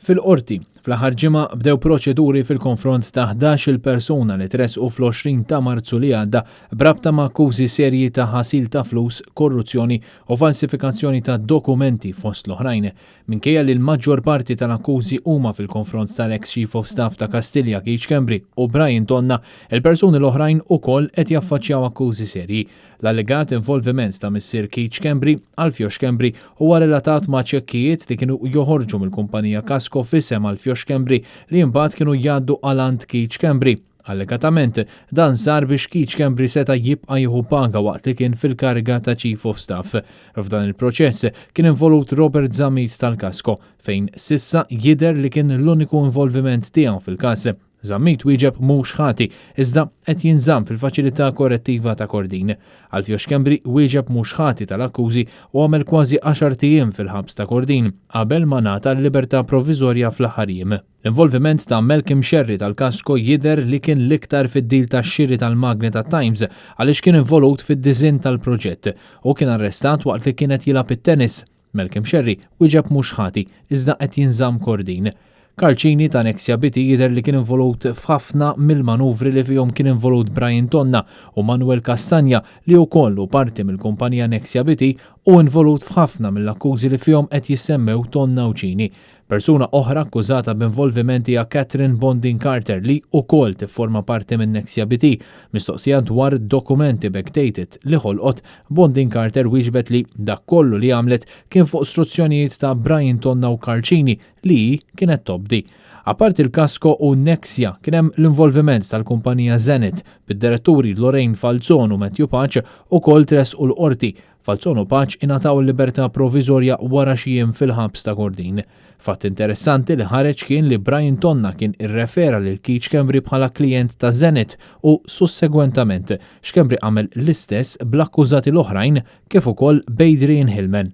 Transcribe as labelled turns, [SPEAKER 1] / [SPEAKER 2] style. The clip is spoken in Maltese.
[SPEAKER 1] Fil-Qorti, fl-aħħar ġimgħa bdew proċeduri fil-konfront ta' 11-il persuna li tressqu fl-20 ta' Marzu li għadda b'rabta ma' akkużi serji ta' ħasil ta' flus, korruzzjoni u falsifikazzjoni ta' dokumenti fost l-oħrajn. Minkejja li l-maġġor parti tal-akkużi huma fil-konfront tal-eks Chief of Staff ta' Kastilja Keith Schembri u Brian Tonna, il-persuni l-oħrajn ukoll qed jaffaċċjaw akkużi serji. L-allegat involviment ta' missier Keith Schembri, Alfio Schembri, huwa relatat ma' ċekkijiet li kienu joħorġu mill-kumpanija Kasco f'isem Alfio Schembri li imbagħad kienu jgħaddu għal għand Keith Schembri. Allegatament, dan sar biex Keith Schembri seta' jibqa' jieħu paga waqt li kien fil-kariga ta' Chief of Staff. F'dan il-proċess kien involut Robert Zammit tal-Kasco, fejn s'issa jidher li kien l-uniku involviment tiegħu fil-każ. Zammit wieġeb mhux ħati, iżda qed jinżamm fil-Faċilità Korrettiva ta' Kordin. Alfio Schembri wieġeb mhux ħati tal-akkużi u għamel kważi għaxart ijiem fil-ħabs ta' Kordin qabel ma ngħata l-libertà provviżorja fl-aħħar jiem. L-involviment ta' Malcolm Scerri tal-Kasco jidher li kien l-iktar fid-deal tax-xiri tal-magni tat-Times għaliex kien involut fid-diżinn tal-proġett. Hu kien arrestat waqt li kien qed jilgħab it-tennis. Malcolm Scerri wieġeb mhux ħati, iżda qed jinżamm Kordin. Karl Cini ta' Nexia BT jidher li kien involut f'ħafna mill-manuvri li fihom kien involut Brian Tonna u Manuel Castagna li wkoll hu parti mill-kumpanija Nexia BT hu involut f'ħafna mill-akkużi li fihom qed jissemmew Tonna u Cini. Persuna oħra akkużata b'involviment hija Catherine Bondin Carter li wkoll tifforma parti minn Nexia BT. Mistoqsija dwar dokumenti backdated li ħolqot, Bondin Carter wieġbet li dak kollu li għamlet kien fuq struzzjonijiet ta' Brian Tonna u Karl Cini li hi kienet tobdi. Apparti l-Kasco u Nexia kien hemm l-involviment tal-kumpanija Zenith bid-diretturi Lorraine Falzon u Matthew Pace ukoll tressqu l-Qorti Falzon u Pace ingħataw il-libertà proviżorja wara xi jiem fil-ħabs ta' Kordin. Fatt interessanti li ħareġ kien li Brian Tonna kien irrefera lil Keith Schembri bħala klijent ta' Zenith u sussegwentament Schembri għamel l-istess bl-akkużati l-oħrajn kif ukoll b'Adrian Hillman.